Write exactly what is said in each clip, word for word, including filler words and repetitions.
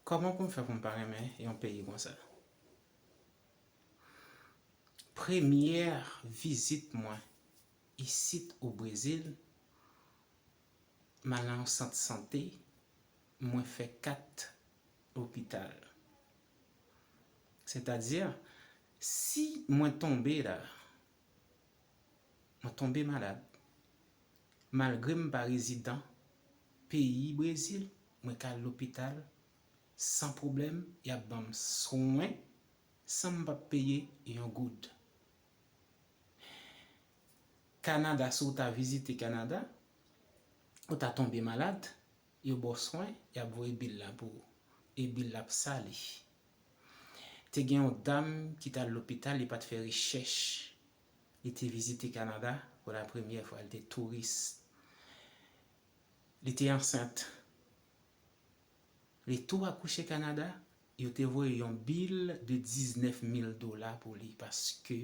Kòman pou m fè pou m pa renmen yon peyi konsa? Premyè vizit mwen isit o Brezil, m al nan yon sant sante, mwen fè kat lopital. Sètadi, si mwen tonbe la, mwen tonbe malad, malgre m pa rezidan peyi Brezil, mwen ka al lopital san pwoblèm, y ap ban m swen san m p ap peye yon goud. Kanada, si w ta vizite Kanada, ou ta tonbe malad, yo ba w swen, y ap voye bil la pou ou. E bil la ap sale. Te gen yon dam ki t al lopital, li pa t fè rechèch. Li te vizite Kanada pou la premyè fwa, li te touris. Li te ansent. Li tou akouche Kanada, yo te voye yon bil de diznèf mil dola pou li paske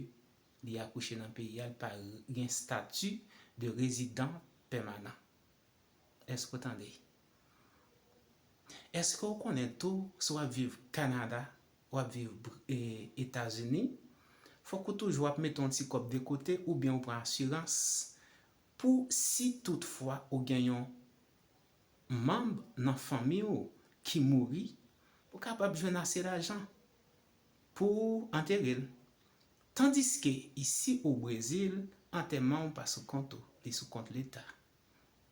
li akouche nan peyi a, li pa gen stati de rezidan pèmanan. Èske w tande? Èske w konnen tou, si w ap viv Kanada, w ap viv Br- e, Etazini, fòk ou toujou ap mete yon ti kòb de kote oubyen ou pran asirans pou si toutfwa ou gen yon manm nan fanmi w ki mouri, ou kapab jwenn ase lajan pou antere l. Tandiske isi o Brezil, antèman w pa sou kont ou, li sou kont Leta.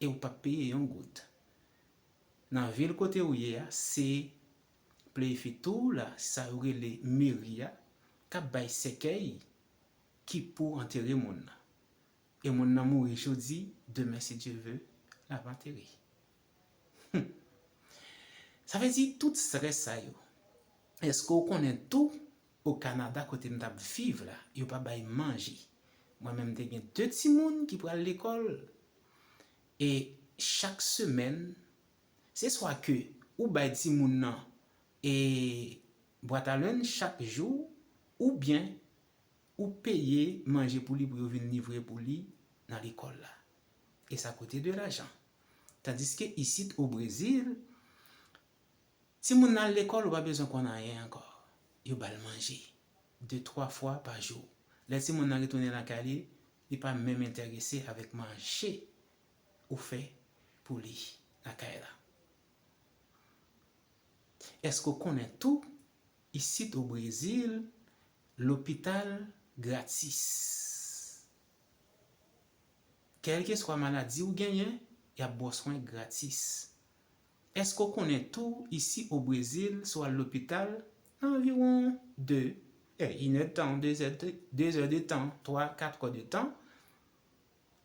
E ou p ap peye yon goud. Nan vil kote ou ye a, se prefekti w la, sa yo rele meri a, k ap bay sèkèy ki pou antere moun nan. E moun nan mouri jodi, demen, si Dye ve, l ap antere. Sa vle di tout strès sa yo. Èske w konnen tou, o Kanada kote m t ap viv la, yo pa bay manje? Mwen menm, m te gen de timoun ki pral lekòl. E chak semèn, se swa ke ou bay timoun nan e bwat a lenn chak jou, oubyen ou peye manje pou li, pou yo vin livre pou li nan lekòl la. E sa koute de lajan. Tandiske isit o Brezil, timoun nan al lekòl, ou pa bezwen konn anyen ankò. Yo ba l manje de twa fwa pa jou. Lè timoun nan retounen lakay li, li pa menm enterese avèk manje ou fè pou li lakay la. Èske w konnen tou, isit o Brezil, lopital gratis? Kèlkeswa maladi ou genyen, y ap ba w swen gratis. Èske w konnen tou, isi o Brezil, si w al lopital, nan anviwon de, eh, inèdtan, dezèdtan, twa, kat è de tan,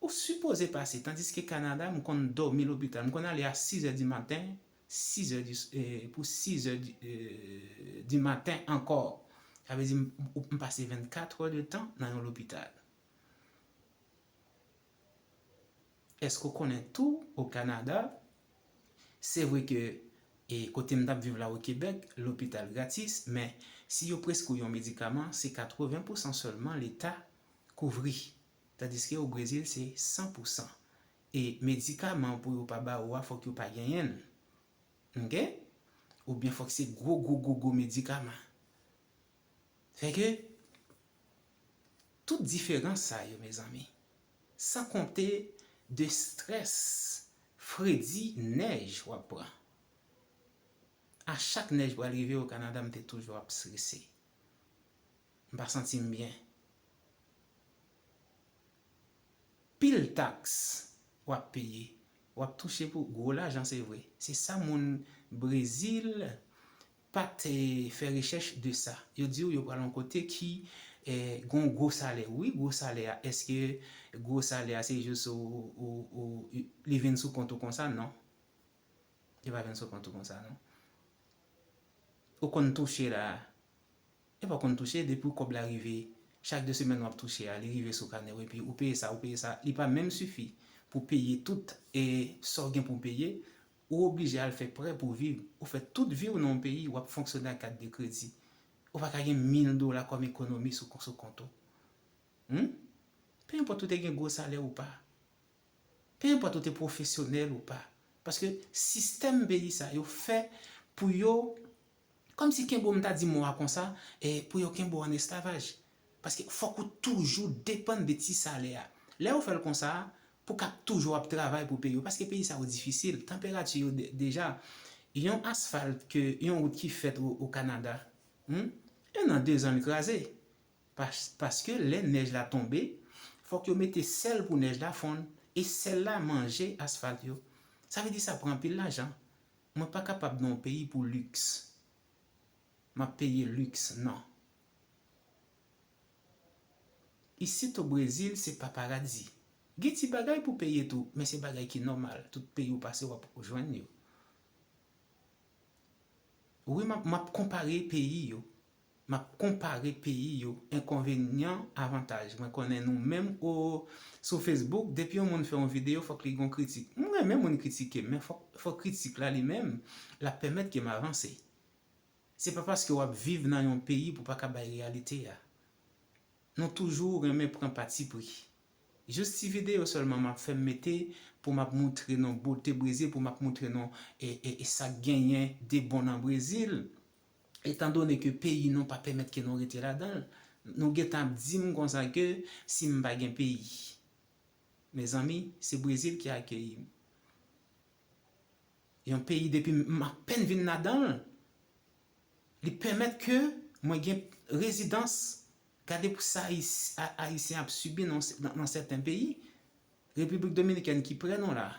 ou sipoze pase, tandiske Kanada, m konn dòmi lopital. M konn ale a sizè di maten, sizè di, eh, pou sizè di, eh, di maten ankò. Sa vle di, m, m pase vennkat è de tan nan yon lopital. Èske w konnen tou, o Kanada, se vre ke, e, kote m t ap viv la, o Kebèk, lopital gratis, men si yo preskri w yon medikaman, se katreven pousan sèlman Leta kouvri. Tandiske o Brezil, se san pousan. E medikaman pou yo pa ba ou a, fòk yo pa genyen l. Oke? Oubyen fòk se gwo, gwo, gwo, gwo medikaman. Fè ke tout diferans sa yo, mezanmi, san konte de strès, fredi, nèj w ap pran. A chak nèj pral rive o Kanada, m te toujou ap strese. M pa santi m byen. Pil taks w ap peye. W ap touche pou gwo lajan, se vre. Se sa moun Brezil pa t, eh, fè rechèch de sa. Yo di w yo pral yon kote ki, eh, gen yon gwo salè. Wi, gwo salè a. Èske gwo salè a se jis ou, ou, ou, li vin sou kont ou konsa? Non. Li pa vin sou kont ou konsa, non. Ou konn touche la, e pa konn touche, depi kòb la rive, chak de semèn w ap touche a, li rive sou kanè w, epi ou peye sa, ou peye sa, li pa menm sifi pou peye tout, e, sa w gen pou w peye, ou oblije al fè prè pou w viv, ou fè tout vi w nan yon peyi, w ap fonksyone ak kat de kredi. Ou pa ka gen mil dola kòm ekonomi sou, sou kont ou. Hmm? Pe enpòt ou te gen gwo salè ou pa. Pe enpòt ou te pwofesyonèl ou pa. Paske sistèm peyi sa yo fè pou yo Kòmsi kenbe w, m ta di mo a konsa, e pou yo kenbe w an esklavaj. Paske fòk ou toujou depann de ti salè a. Lè yo fè l konsa, pou k ap toujou ap travay pou peyi yo. Paske peyi sa yo difisil. Tanperati yo de- deja, yon asfalt ke, yon wout ki fèt o, o Kanada, hmm, en an, de zan li kraze. Pas- paske lè nèj la tonbe, fòk yo mete sèl pou nèj la fonn, e sèl la manje asfalt yo. Sa vle di sa pran anpil lajan. Mwen pa kapab nan yon peyi pou liks. M ap peye liks, non. Isit o Brezil, se pa paradi. Gen ti bagay pou peye tou, men se bagay ki nòmal. Tout peyi w pase, w ap jwenn yo. Wi, m ap, m ap konpare peyi yo. M ap konpare peyi yo, enkonvenyan, avantaj. Mwen konnen nou menm o, sou Facebook, depi yon moun fè yon videyo, fòk li gen yon kritik. M renmen moun kritike m, men fòk, fòk kritik la li menm, l ap pèmèt ke m avanse. Se pa paske w ap viv nan yon peyi pou w pa ka bay reyalite a. Nou toujou renmen pran patipri. Jis ti videyo sèlman m ap fè m mete pou m ap moutre nou bote Brezil, pou m ap moutre nou e, e, e sa k genyen de bon nan Brezil. Etandone ke peyi nou pa pèmèt ke nou rete ladan l, nou gentan ap di m konsa ke si m pa gen peyi. Mezanmi, se Brezil ki akeyi m. Yon peyi depi m apèn vin ladan l, li pèmèt ke mwen gen rezidans. Gade pou sa Ayis- A- Ayisyen ap sibi nan, nan, nan sèten peyi. Repiblik Dominikèn ki prè nou la.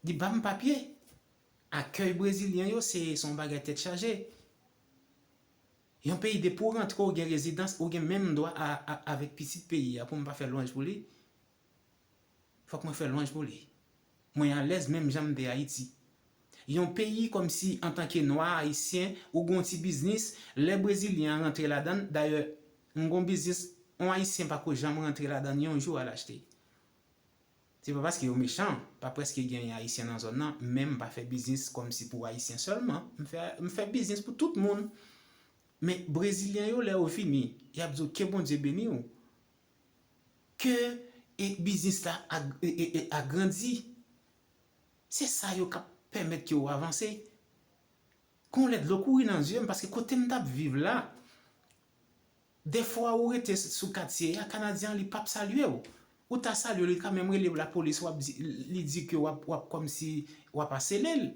Li ba m papye. Akèy brezilyen yo, se se yon bagay tèt chaje. Yon peyi depi w rantre, ou gen rezidans, ou gen menm dwa a, a, avèk pitit peyi a, pou m pa fè lwanj pou li. Fòk mwen fè lwanj pou li. Mwen alèz menm jan m te Ayiti. Yon peyi kòmsi antanke nwa ayisyen, ou gen yon ti biznis, lè brezilyen an rantre ladan l, dayè, m gen yon biznis, yon ayisyen pako janm rantre ladan l yon jou al achte. Se pa paske yo mechan, pa prèske gen ayisyen nan zòn nan, men m pa fè biznis kòmsi pou ayisyen sèlman, m fè, m fè biznis pou tout moun. Men brezilyen yo, lè yo vini, y ap di w ke Bondye beni w, ke e, biznis la ag- e, e, e, agrandi. Se sa yo k ap pèmèt ke w avanse. Gon lè dlo kouri nan zye m, paske kote m t ap viv la, defwa ou rete sou katye a, Kanadyen an li p ap salye w. Ou ta salye l, li ka menm rele w lapolis, w ap di, li di ke w ap, w ap kòmsi w ap asele l.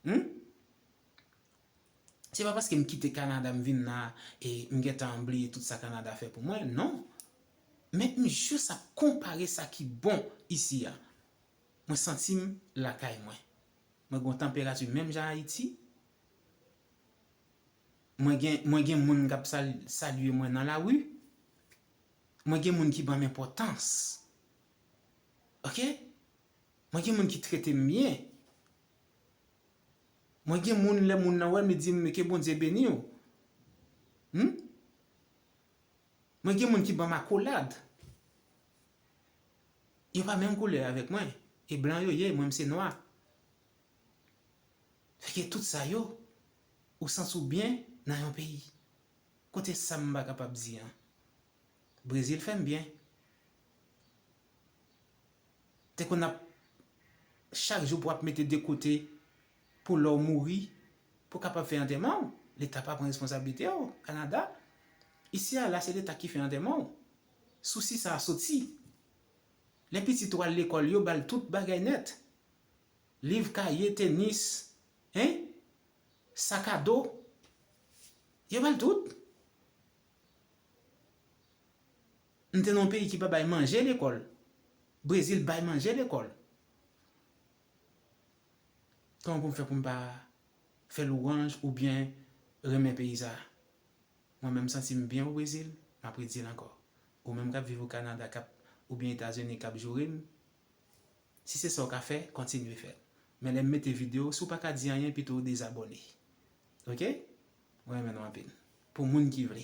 Hmm? Se pa paske m kite Kanada, m vin la, e m gentan bliye tout sa Kanada fè pou mwen, non. Men m jis ap konpare sa ki bon isi a. Mwen santi m lakay mwen. Mwen gen yon tanperati menm jan Ayiti. Mwen gen, mwen gen moun k ap sal- salye mwen nan lari. Mwen gen moun ki ban m enpòtans. Oke? Mwen gen moun ki trete m byen. Mwen gen moun, lè moun nan wè m, li di m, ke Bondye beni w. Hmm? Mwen gen moun ki ban m akolad. Yo pa menm koulè avèk mwen. E blan yo ye, mwen m se nwa. Fè ke tout sa yo, ou santi w byen nan yon peyi. Kote sa m pa kapab di an? Brezil fè m byen. Te konn ap chak jou pou ap mete de kote pou lè w mouri, pou kapab fè antèman w. Leta pa pran responsablite w. Kanada, isi a la, se leta ki fè antèman w. Sousi sa a soti. Lè pitit ou al lekòl, yo ba l tout bagay nèt. Liv, kaye, tenis, en? Sak a do. Yo ba l tout. M te nan yon peyi ki pa bay manje lekòl. Brezil bay manje lekòl. Kòman pou m fè pou m pa fè lwanj oubyen renmen peyi sa a? Mwen menm, m santi m byen o Brezil, m ap redi l ankò. Ou menm k ap viv o Kanada, k ap, oubyen Etazini, k ap joure m, si se sa w ka fè, kontinye fè l. Men lè m mete videyo, si w pa ka di anyen, pito w dezabòne. Oke? Mwen renmen nou anpil. Pou moun ki vle.